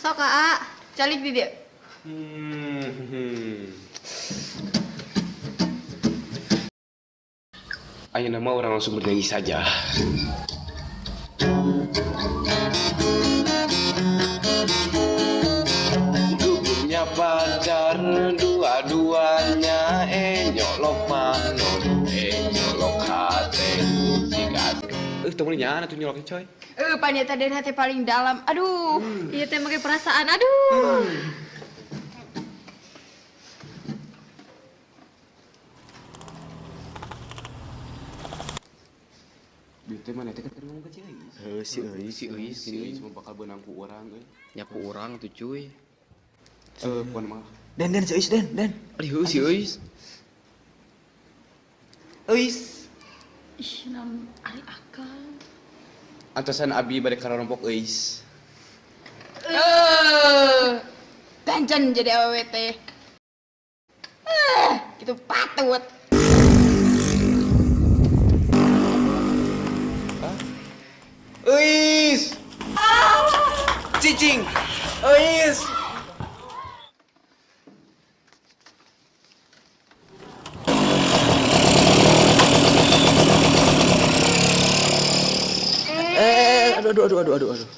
Sok Aa, Calik di dieu. Ayeuna mah urang langsung bernyanyi saja. Ku punya pacar dua-duanya nyolok panon, nyolok hate, sikat. Tunggu nyana tuh nyoloknya coy. Pan eta den hati paling dalam. Aduh. Ieu teh make perasaan. Aduh. Duit teh mana teh kan ngomong ke si Euis. Heuh, si Euis, Si Euis, si Euis mah bakal beunang ku urang euy. Nya ku urang tuh cuy. Pokona mah. Den, Den, si Euis, Den, Den. Ari heuh si Euis. Euis. Ih, naon ari akal. Antosan abi bade karompok Euis. Ganjen jadi awewe teh. Itu patut. Euis. Cicing. Euis. Aduh, aduh, aduh, aduh, aduh, aduh.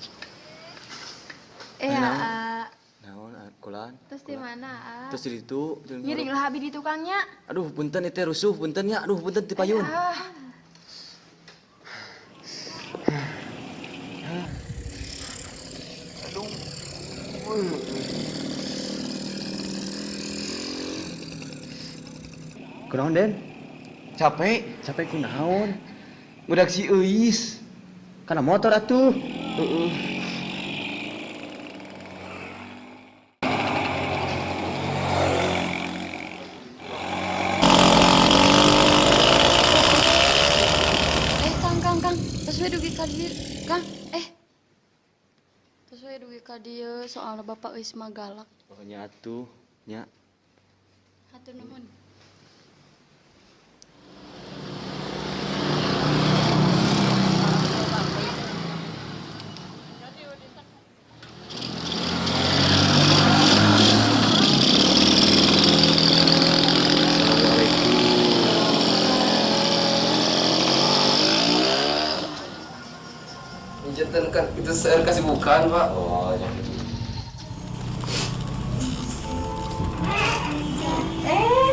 Aa. Naon, kulan? Terus di mana, Aa? Terus di ditu, Ngiring lah abi di tukangnya. Aduh, punten itu rusuh, punten nya. Aduh, punten ti payun. Aduh. Kunaon, Den? Capek. Capek kunaon? Ngudak si Euis. Kana motor atuh. Heeh. Kang, Kang, Kang. Terus we dugi ka dieu, Kang. Terus we dugi ka dieu soalna Bapak Euis mah galak. Pokoknya atuh, nya. Hatur nuhun. Injetan kan itu seueur kasibukan, Pak. Oh, ya.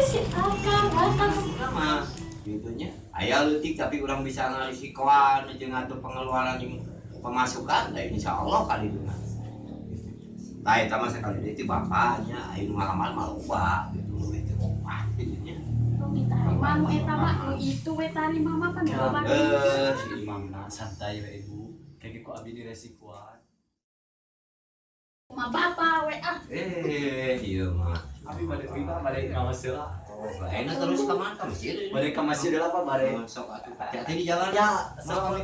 Si Akang, Akang. Mah gitunya. Aya leutik tapi urang bisa ngarisikoan jeung ngatur pengeluaran jeung pemasukan da insyaallah kali itu mah. Tah eta mah sakali deui ti bapaknya aya nu ngalaman mah loba gitu itu opat gitu nya. Tarima nu eta mah nu itu we tarima mah pan loba. Si imamna santai we ibu. Kayak ku abi diresikoan. Ma bapak we ah. Ieu mah. Abi bade euy mah bade ka masjid lah. Oh, enak terus ka mana ka masjid? Bade ka masjid lah Pak, bade. Sok atuh. Hati-hati di jalan. Ya, sok.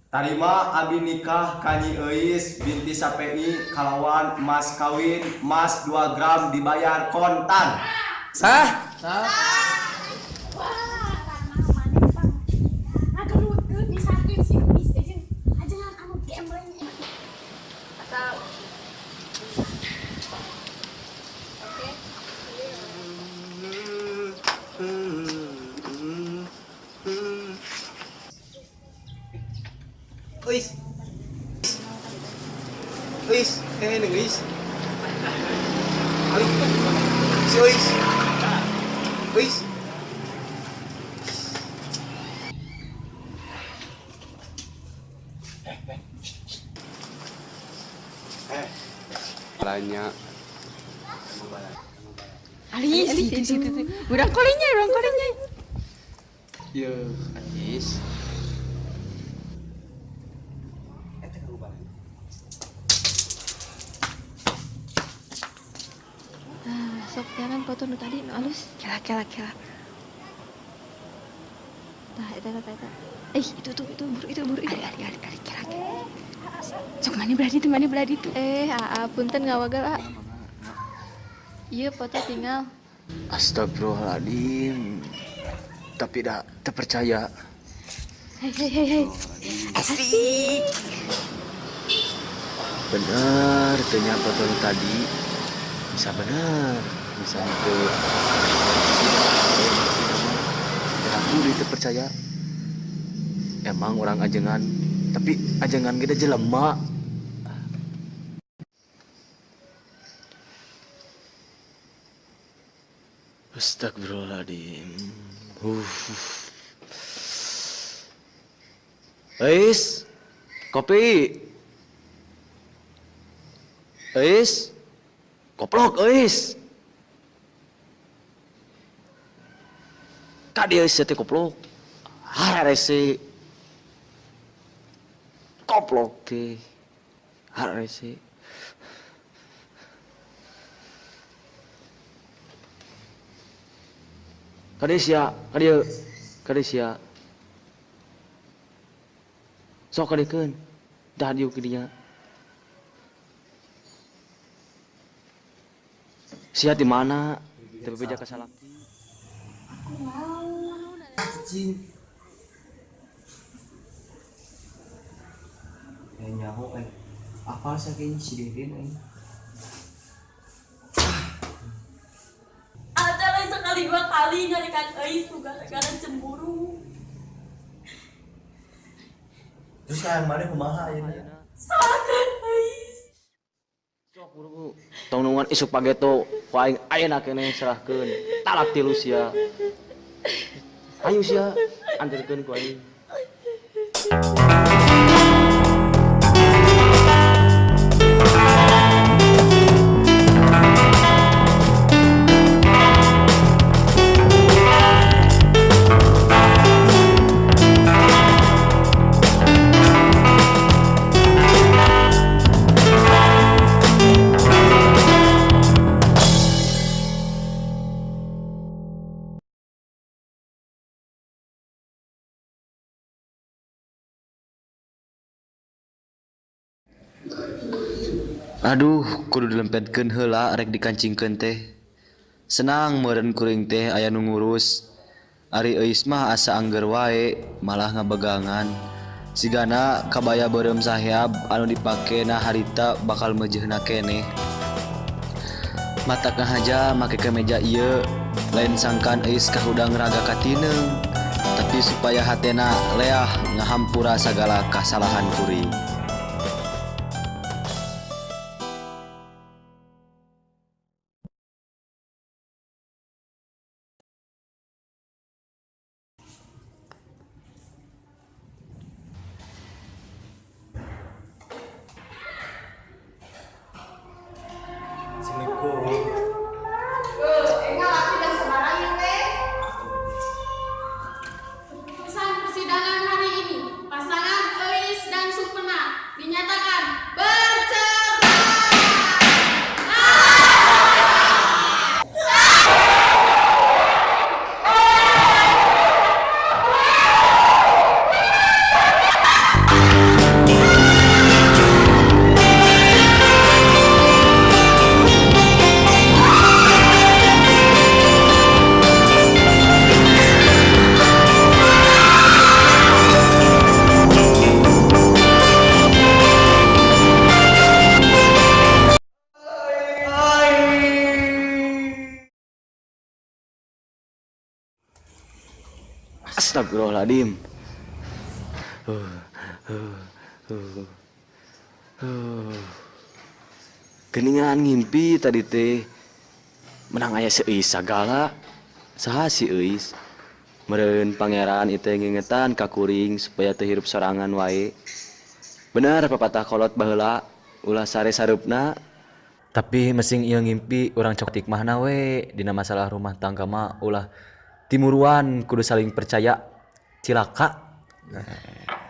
Tarima abi nikah ka Nyi Euis binti Sapei kalawan emas kawin emas 2 gram dibayar kontan. Sah? Sah. Wah, maneh pang. Ngagerutkeun misalkeun si Euis jeung ajengan anu gambling. Asal. Oke. Euis. Euis, neng Euis. Ali. Si Euis. Euis. Banyak. Ali, situ, situ, situ. Urang kolinya, urang kolinya. Ye, Aziz. Nah, sok jangan foto nu tadi nu alus. Kela, kela, kela. Tah, eta, eta, eta. Itu tuh, itu buru, itu buru. Ari, ari, ari, ari, kela, kela. Sok mana belah ditu, mana belah ditu. Aa, punten ngawagal, A. Iya, foto tinggal. Astagfirullahaladzim. Tapi dah terpercaya. Hei hei hei hei. Asik. Bener, ternyata baru tadi bisa bener, bisa itu. Aku itu percaya. Emang orang ajengan, tapi ajengan kita jelema. Astagfirullahaladzim. Eis, kopi. Eis, koplok, Eis. Kadi Eis teh koplok. Hararese. Koplok teh. Hararese. Kadi sia, kadi kadi sia. Sok kadikeun. Dah diuk dinya. Sia di mana? Teu bebeja ka salaki. Aku mau. Cicing. Eh nyaho eh. Apa sih kayaknya si Deden eh. Ada lah sekali dua kali nyarikan Eis tuh gara-gara cemburu. Terus kayak mana kumaha ayeuna? Salahkan Eis. Sok buru. Tong nungguan isuk pageto ku aing ayeuna keneh serahkeun. Talak tilu sia. Ayo sia, anterkeun ku aing. Aduh, kudu dilempetkeun heula rek dikancingkeun teh. Senang meureun kuring teh aya nu ngurus. Ari Eis mah asa angger wae, malah ngabegangan. Sigana kabaya beureum saheab anu dipake na harita bakal meujeuhna keneh. Matak ngahaja make kemeja ieu, lain sangkan Eis kahudang raga katineung, tapi supaya hatena leah ngahampura sagala kasalahan kuring. Assalamualaikum. Enggak laki dan sembarang ya teh. Keputusan persidangan hari ini, pasangan Eis dan Supena dinyatakan bercerai. Astagfirullahaladzim. Geningan ngimpi tadi teh. Menang aya si Eis sagala. Saha si Eis? Meureun pangeran itu ngingetan ka kuring supaya teu hirup sorangan wae. Bener pepatah kolot baheula, ulah sare sareupna. Tapi mesing ieu ngimpi urang cok hikmahna we dina masalah rumah tangga mah ulah timuruan, kudu saling percaya. Cilaka. Nah.